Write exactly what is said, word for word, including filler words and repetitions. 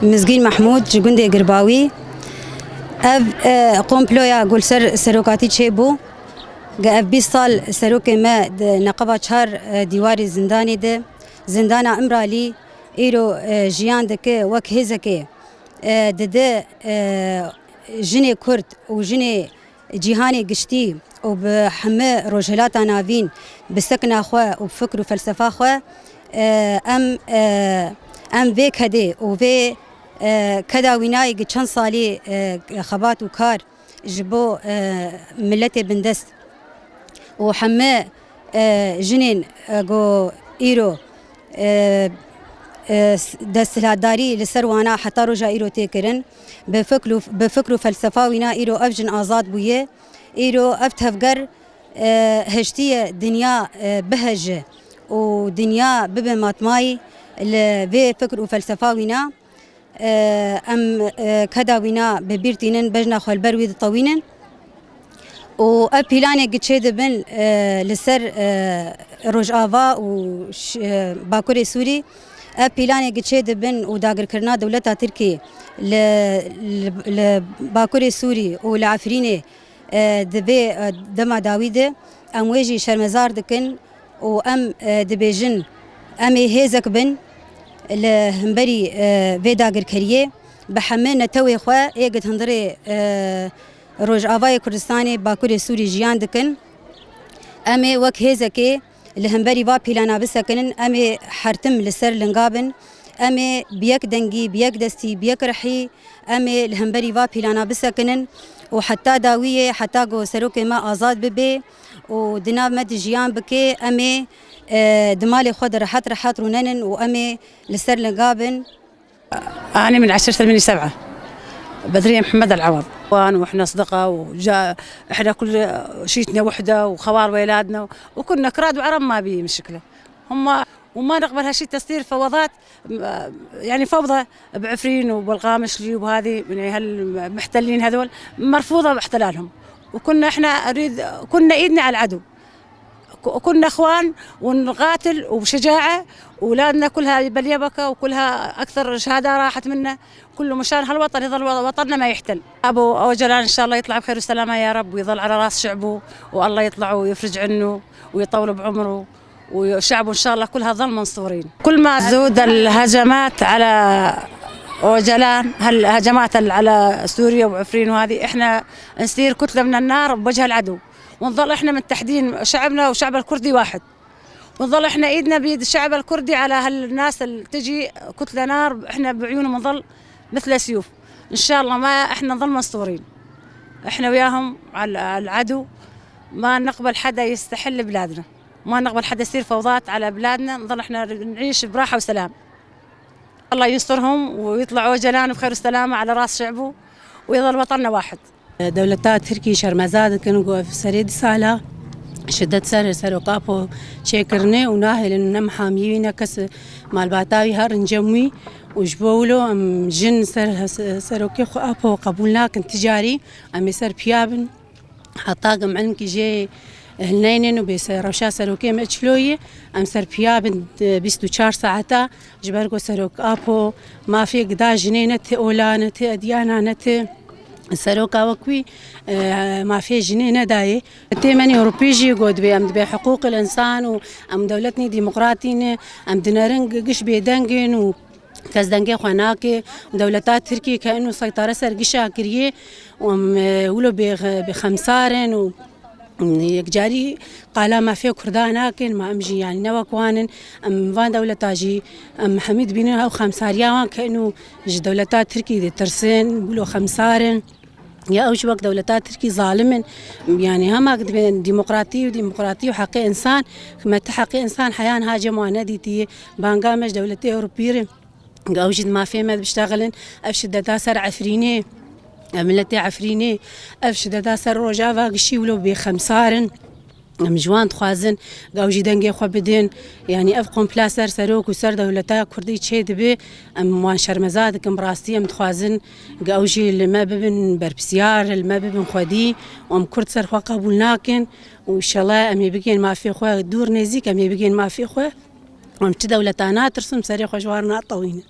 Mizgîn Mehmûd ji gundê Girbawî. Ev, e, komploya ku li ser serokatî çêbû, ge ev bîst sal serokê me di neqeba çar, e, dîwarê zindanê de, zindana Îmralî îro, e, jiyan dike wek hêzekê, e, dide, e, jinê Kurd û jinê cîhanê giştî û bi hemî Rojhilata Navîn bi sekna xwe û bi fikr û felsefa xwe, e, em, e, em vê kedê û vê, e, keda wînayê gi çend salî, e, xebat û kar ji bo, e, miletê bindest û hemî, e, jinên, e, ku îro, e, e, s-, desthilatdarî li ser wana heta roja îro tê kirin, bi fikr û, bi fikr û felsefa wîna îro ev jin azad bûye. Îro ev tevger, e, hiştiye dinya, e, biheje û dinya bibe matmayî li vê fikr û felsefa wîna. E, em, e, keda wîna bi bîr tînin, bejna xwe li ber wî ditewînin. Û ev pîlanê gi çê dibin, e, li ser, e, Rojava û ş-, e, Bakurê Sûrî. Ev pîlanê gi çê dibin û dagirkirina dewleta Tirkî li, li, li Bakurê Sûrî û li Efrînê, e, di vê, e, dema dawî de em wê jî şermezar dikin û em, e, dibêjin, em ê hêzek bin li hemberî, e, vê dagirkeriyê. Bi hemî netewê xwe ê gid hundirê, e, Rojavayê Kurdistanê Bakurê Sûrî jiyan dikin. Em ê wek hêzekê li hemberî va pîlana bisekinin, em ê hertim li ser linga bin, em ê bi yek dengî, bi yek destî, bi yek rihî, em ê li hemberî va pîlana bisekinin û heta dawiyê, heta ku serokê me azad bibe û di nav me de jiyan bike, em ê, e, di malê xwe de rehet rehet rûnenin û em ê li ser linga bin. أنا من عشرة ثمانية سبعة، بدرية محمد العوض. وأنا وإحنا أصدقاء، وجا إحنا كل شيتنا وحدة، وخوال ويلادنا، وكنا كراد وعرب، ما بي مشكلة. هم، وما نقبل هالشي تصير فوضات، م-، يعني فوضى بعفرين وبالغامشلي وبهذه، يعني هالمحتلين هذول مرفوضة احتلالهم. وكنا إحنا نريد، كنا إيدنا على العدو. ك-، كنا إخوان ونقاتل وبشجاعة، وأولادنا كلها بليبكة وكلها أكثر شهادة راحت منا، كله مشان هالوطن يظل و-، وطننا ما يحتل. أبو أوجلان إن شاء الله يطلع بخير وسلامة يا رب، ويظل على راس شعبه، والله يطلع ويفرج عنه ويطول بعمره، وشعبه إن شاء الله كلها ظل منصورين. كل ما تزود الهجمات على أوجلان، هالهجمات ال-، على سوريا وعفرين وهذه، إحنا نصير كتلة من النار بوجه العدو. ونظل إحنا متحدين، شعبنا وشعب الكردي واحد، ونظل إحنا إيدنا بيد الشعب الكردي على هالناس اللي تجي كتلة نار، إحنا بعيونهم نظل مثل سيوف. إن شاء الله ما إحنا نظل منصورين، إحنا وياهم على، على العدو. ما نقبل حدا يستحل بلادنا، ما نقبل حدا يصير فوضات على بلادنا، نظل إحنا نعيش براحة وسلام. الله يسترهم ويطلعوا جلان بخير وسلامة على راس شعبه، ويظل وطننا واحد. Dewleta Tirkî şermeza dikin ku ev serê du sala şidet ser Serok Apo çêkirine û nahêlin ne mihamî wî ne kes malbata wî herin cem wî û ji bo wilo em jin ser Serokê xwe Apo qebûl nakin, ti carî em ê ser piya bin. Heta ku em ilmkî jê hilneynin û bê se-, rewşa serokê me çilo ye, em ser piya bin, e, bîst û çar saeta, ji ber ku Serok Apo mafê gida jinê ne ti ola, ne ti ediyana, ne ti seroka wek wî, e, mafê jinê nedaye. Tê menê Ewropî jî got dibê em dibê hiqûqil însan û em dewletnî demokratî ne, em dinerin giş bêdeng in û kes dengê xwe nake. Dewleta Tirkî ke ino seytare ser gişa kiriye û em, e, wilo bê, bê xemsar in û, em, yekcarî qala mafê Kurda nakin, ma em jî yanî ne wek wan in. Em van dewleta jî em hemî dibînin ew xemsariya wan ke ino ji dewleta Tirkî ditirsin, wilo xemsar in. Ya ew jî wek dewleta Tirkî zalim in. Yanî hema dibên demokratî û demokratî û heqê însan, me ti heqê însan heya niha cem wan nedîtiye. Banga me ji dewletê Ewropî re. Ew jî di mafê me biştexilin. Ev şideta ser Efrînê, ev miletê Efrînê, ev şideta ser Rojava gişî wilo bêxemsar in. Em ji wan dixwazin, ew jî dengê xwe bidin. Yanî ev kompla ser serok û ser dewleta Kurdî çê dibe, em wan şermeza dikin. Bi rastî em dixwazin, ew jî li me bibin berpirsiyar, li me bibin xwedî û em Kurd ser xwe qebûl nakin. Û înşallah em ê bigên mafê xwe, dûr nêzîk em ê bigên mafê xwe. Em çi dewleta natirsin, serê xwe ji wan natewînin.